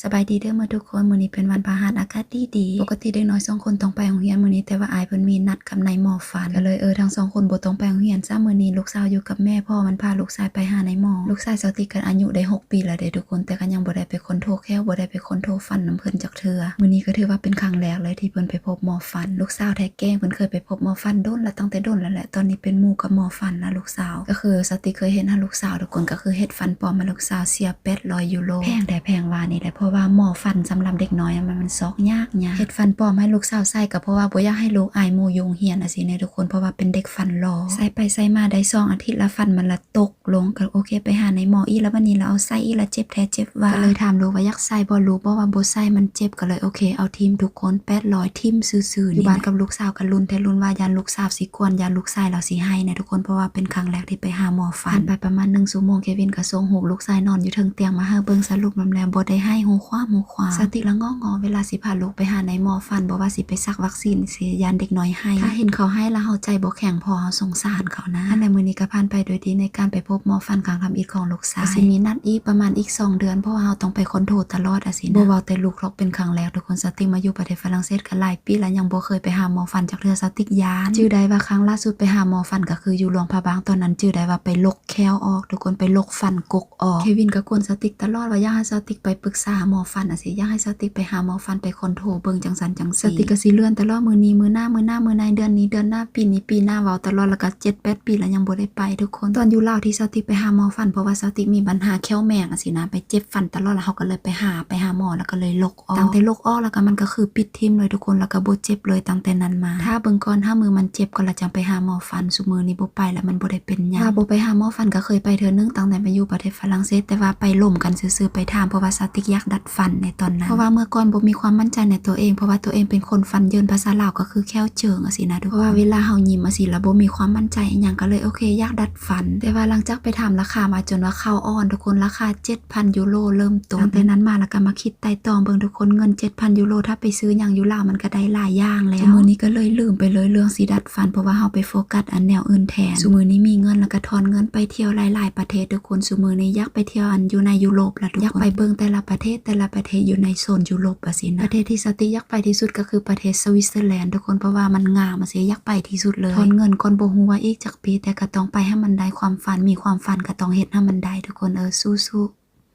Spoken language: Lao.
ສະບາຍດີເດີໝົດທຸກຄົນ, ມື້ນີ້ເປັນວັນພະຫັດ ອາກາດດີໆ. ປົກກະຕິເດັກນ້ອຍສອງຄົນຕ້ອງໄປໂຮງຮຽນມື້ນີ້, ແຕ່ວ່າອ້າຍເພິ່ນມີນັດກັບນາຍໝໍຟັນ, ກໍເລີຍ ເອີ ທັງສອງຄົນບໍ່ຕ້ອງໄປໂຮງຮຽນຊະມື້ນີ້. ລູກສາວຢູ່ກັບແມ່, ພໍ່ມັນພາລູກຊາຍໄປຫານາຍໝໍ. ລູກຊາຍສາວຕິກກໍອາຍຸໄດ້ຫົກປີແລ້ວເດ້ທຸກຄົນ, ແຕ່ກໍຍັງບໍ່ໄດ້ໄປຄົ້ນໂທແຂ້ວ, ບໍ່ໄດ້ໄປຄົ້ນໂທຟັນນຳເພິ່ນຈັກເທື່ອ. ມື້ນີ້ກໍຖືວ່າເປັນຄັ້ງແລກເລີຍທີ່ເພິ່ນໄປພົບໝໍຟັນ. ລູກສາວແທ້ແກ້ງເພິ່ນເຄີຍໄປພົບໝໍຟັນດົນລະ, ຕັ້ງແຕ່ດົນແລ້ວແຫຼະ. ຕອນນີ້ເປັນໝູ່ກັບໝໍຟັນນະ ລູກສາວ. ກໍຄືສາວຕິກເຄີຍເຫັນຫັ້ນ ລູກສາວ ທຸກຄົນ, ກໍຄືເຮັດຟັນປອມໃຫ້ລູກສາວເສຍແປດຮ້ອຍຢູໂຣ. ແພງແທ້ແພງວ່ານີ້ແຫຼະ, ເພາະວ່າໝໍຟັນສຳລັບເດັກນ້ອຍມັນ ມັນຊອກຍາກ, ຍາກ. ເຮັດຟັນປອມໃຫ້ລູກສາວໃສ່ ກໍເພາະວ່າບໍ່ຢາກໃຫ້ລູກອາຍໝູ່ຢູ່ໂຮງຮຽນ ຈັ່ງຊີ້ນະທຸກຄົນ, ເພາະວ່າເປັນເດັກຟັນຫຼໍ. ໃສ່ໄປໃສ່ມາໄດ້ສອງອາທິດລະ, ຟັນມັນລະຕົກລົງ. ກໍໂອເຄ ໄປຫານາຍໝໍອີກລະ, ບັດນີ້ລະເອົາໃສ່ອີກລະ, ເຈັບແທ້ເຈັບວ່າ. ກໍເລີຍຖາມລູກວ່າຢາກໃສ່ບໍ່, ລູກບອກວ່າບໍ່ໃສ່ ມັນເຈັບ. ກໍເລີຍໂອເຄ ເອົາຖິ້ມທຸກຄົນ, ແປດຮ້ອຍຖິ້ມຊື່ໆ. ຢູ່ບ້ານກັບລູກສາວກໍລຸ້ນແທ້ລຸ້ນວ່າ ຢ້ານລູກສາວຊິກວນ, ຢ້ານລູກຊາຍລາວຊິໄຫ້ນະທຸກຄົນ, ເພາະວ່າເປັນຄັ້ງແລກທີ່ໄປຫາໝໍຟັນ. ຜ່ານໄປປະມານໜຶ່ງຊົ່ວໂມງ, ເຄວິນກໍສົ່ງຮູບລູກຊາຍນອນຢູ່ເທິງຕຽງມາໃຫ້ເບິ່ງ, ສະຫຼຸບນຳແລ້ວບໍ່ໄດ້ໄຫ້, ຫູຂວາມ ຫູຂວາມ. ສາວຕິກລະງໍ້ໆ ເວລາຊິພາລູກໄປຫານາຍໝໍຟັນ, ບໍ່ວ່າຊິໄປສັກວັກຊີນ ຊິຢ້ານເດັກນ້ອຍໄຫ້. ຖ້າເຫັນເຂົາໄຫ້ລະເຮົາໃຈບໍ່ແຂງພໍ, ເຮົາສົງສານເຂົານະ. ອັນໃດມື້ນີ້ກໍຜ່ານໄປໂດຍດີໃນການໄປພົບໝໍຟັນຄັ້ງທຳອິດຂອງລູກຊາຍ. ກໍຊິມີນັດອີກປະມານອີກສອງເດືອນ, ເພາະວ່າເຮົາຕ້ອງໄປຄົ້ນໂທຕະຫຼອດ ຈັ່ງຊີ້ນະ. ບໍ່ເວົ້າແຕ່ລູກເທາະ, ເປັນຄັ້ງແລກທຸກຄົນ. ສາວຕິກມາຢູ່ປະເທດຝຣັ່ງເສດກໍຫຼາຍປີລະ, ຍັງບໍ່ເຄີຍໄປຫາໝໍຟັນຈັກເທື່ອ, ສາວຕິກຢ້ານ. ຈື່ໄດ້ວ່າຄັ້ງລ່າສຸດໄປຫາໝໍຟັນກໍຄືຢູ່ຫຼວງພະບາງ, ຕອນນັ້ນຈື່ໄດ້ວ່າໄປຫຼົກແຂ້ວອອກ ທຸກຄົນ, ໄປຫຼົກຟັນກົກ ອອກ. ເຄວິນກໍກວນສາວຕິກຕະຫຼອດວ່າຢາກໃຫ້ສາວຕິກໄປປຶກສາໝໍຟັນຈັ່ງຊີ້, ຢາກໃຫ້ສາວຕິກໄປຫາໝໍຟັນ, ໄປຄົ້ນໂທເບິ່ງຈັ່ງຊັ້ນຈັ່ງຊີ້. ສາວຕິກກໍຊິເລື່ອນຕະຫຼອດ, ມື້ນີ້ມື້ໜ້າ, ມື້ໜ້າ, ມື້ໃນ, ເດືອນນີ້ເດືອນໜ້າ, ປີນີ້ປີໜ້າ, ເວົ້າຕະຫຼອດ. ແລ້ວກໍເຈັດແປດປີແລ້ວຍັງບໍ່ໄດ້ໄປທຸກຄົນ. ຕອນຢູ່ລາວທີ່ສາວຕິກໄປຫາໝໍຟັນ ເພາະວ່າສາວຕິກມີບັນຫາແຂ້ວແມງຈັ່ງຊີ້ນະ, ໄປເຈັບຟັນຕະຫຼອດ, ແລ້ວເຮົາກໍເລີຍໄປຫາ, ໄປຫາໝໍ ແລ້ວກໍເລີຍຫຼົກອອກ. ຕັ້ງແຕ່ຫຼົກອອກແລ້ວກໍມັນກໍຄືປິດຖິ້ມເລີຍທຸກຄົນ, ແລ້ວກໍບໍ່ເຈັບເລີຍຕັ້ງແຕ່ນັ້ນມາ. ຖ້າເບິ່ງກ່ອນ, ຖ້າມື້ມັນເຈັບກ່ອນ ແລ້ວຈັ່ງໄປຫາໝໍຟັນ. ຊຸມື້ນີ້ບໍ່ໄປລະ, ມັນບໍ່ໄດ້ ເປັນຫຍັງ. ຖ້າບໍ່ໄປຫາໝໍຟັນກໍເຄີຍໄປເທື່ອໜຶ່ງ, ຕັ້ງແຕ່ມາຢູ່ປະເທດຝຣັ່ງເສດ, ແຕ່ວ່າໄປລົມກັນຊື່ໆ, ໄປຖາມ, ເພາະວ່າສາວຕິກຢາກດັດຟັນໃນຕອນນັ້ນ. ເພາະວ່າເມື່ອກ່ອນບໍ່ມີຄວາມໝັ້ນໃຈໃນຕົວເອງ, ເພາະວ່າຕົວເອງເປັນຄົນຟັນເຢິນ, ພາສາລາວກໍຄືແຂ້ວເຈີງຈັ່ງຊີ້ນະທຸກຄົນ. ເພາະວ່າເວລາເຮົາຍິ້ມຈັ່ງຊີ້ລະ ບໍ່ມີຄວາມໝັ້ນໃຈອີ່ຫຍັງ, ກໍເລີຍໂອເຄ ຢາກດັດຟັນ. ແຕ່ວ່າຫຼັງຈາກໄປຖາມລາຄາມາ ຈົນວ່າເຂົ້າອ່ອນທຸກຄົນ, ລາຄາເຈັດພັນຢູໂຣເລີ່ມຕົ້ນ. ຕັ້ງແຕ່ນັ້ນມາລະກໍມາຄິດໄຕ່ຕອງເບິ່ງທຸກຄົນ, ເງິນເຈັດພັນຢູໂຣ ຖ້າໄປຊື້ຫຍັງຢູ່ລາວ ມັນກໍໄດ້ຫຼາຍຢ່າງແລ້ວ. ຊຸມື້ນີ້ກໍເລີຍລືມໄປເລີຍເລື່ອງຊິດັດ ຝັນ ເພາະວ່າເຮົາໄປໂຟກັສອັນແນວອື່ນແທນ. ຊຸມື້ນີ້ມີເງິນແລ້ວກໍຖອນເງິນໄປທ່ຽວຫຼາຍໆປະເທດທຸກຄົນ. ຊຸມື້ນີ້ຢາກໄປທ່ຽວອັນຢູ່ໃນຢູໂຣບລະທຸກຄົນ, ຢາກໄປເບິ່ງແຕ່ລະປະເທດ ແຕ່ລະປະເທດຢູ່ໃນໂຊນຢູໂຣບວ່າຊີ້ນະ. ປະເທດທີ່ສາວຕິກຢາກໄປທີ່ສຸດກໍຄືປະເທດສະວິດເຊີແລນທຸກຄົນ, ເພາະວ່າມັນງາມວ່າຊີ້ ຢາກໄປທີ່ສຸດເລີຍ. ຖອນເງິນກ່ອນບໍ່ຮູ້ວ່າອີກຈັກປີ, ແຕ່ກໍຕ້ອງໄປໃຫ້ມັນໄດ້ຄວາມຝັນ, ມີຄວາມຝັນກໍຕ້ອງເຮັດໃຫ້ມັນໄດ້ທຸກຄົນເອີຍ, ສູ້ໆ.